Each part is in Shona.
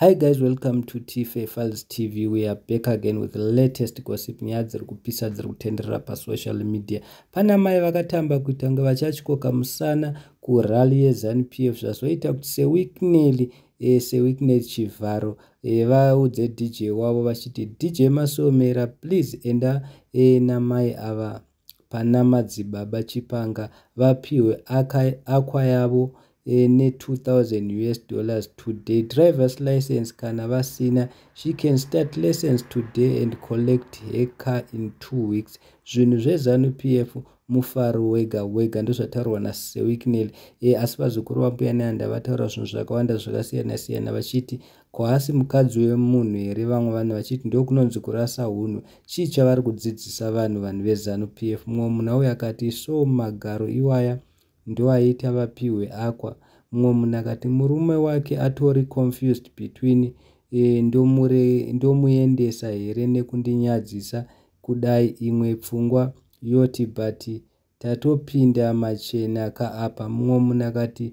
Hi guys, welcome to TFA Files TV. We are back again with the latest gossip, nyaya dziri kupisa dziri kutenderera pasocial media. Pana mai vakatamba kuita kunge vachatyoka musana kurally yeZANU PF, zvazoita kuti Sir Wicknell Sir Wicknell Chivayo vaudze DJ wavo vachiti, "DJ Masomera, please enda namai ava pana Madzibaba Chipanga vapiwe Aqua yavo ne-2000 US dollars today. Drivers license kana vasina, she can start lessons today and collect her car in 2 weeks. Zvinhu zveZANU PF mufaro wega wega." Ndozvataurwa naSir Wicknell. Asi vazukuru vaMbuya Nehanda vataura zvinhu zvakawanda zvakasiyana-siyana vachiti, "Kwaasi mukadzi wemunhu here?" Vamwe vanhu vachiti, "Ndokunonzi kurasa unhu. Chii chavari kudzidzisa vanhu, vanhu veZANU PF?" Mumwe munhu auyo akati, "So magaro iwaya ndoaita vapiwe Aqua?" Mumwe munhu akati, "Murume wake atori confused between ndomuendesa here nekundinyadzisa kudai. Imwe pfungwa yoti, but tatopinda machena kaapa." Mumwe munhu akati,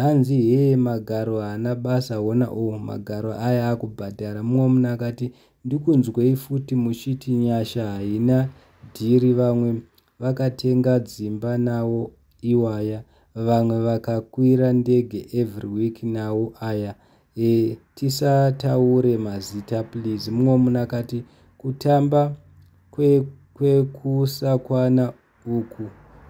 "Hanzi hee, magaro haana basa. Hona o oh, magaro aya akubhadhara." Mumwe munhu akati, "Ndikunzwei futi muchiti nyasha haina dhiri. Vamwe vakatenga dzimba nawo iwaya, vamwe vakakwira ndege every week nawo aya. Tisataure mazita please." Mumwe munhu akati, "Kutamba kwekusakwana uku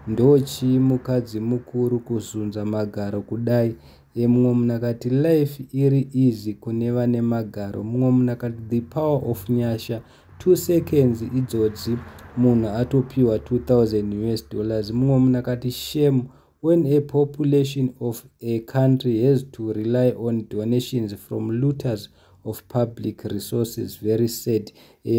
ndochii? Mukadzi mukuru kuzunza magaro kudai?" Mumwe munhu akati, "Life iri easy kune vane magaro." Mumwe munhu akati, "The power of nyasha, 2 seconds idzodzi munhu atopiwa 2000 US dollars." Mumwe munhu akati, "Shame when a population of a country has to rely on donations from looters of public resources. Very sad."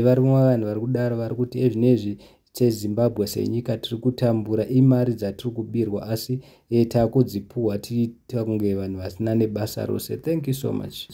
Varimwe vanhu vari kudaro, vari kuti ezvinezvi seZimbabwe, senyika, tiri kutambura, imari dzatiri kubirwa, asi takudzipuhwa tiita kunge vanhu vasina nebasa rose. Thank you so much.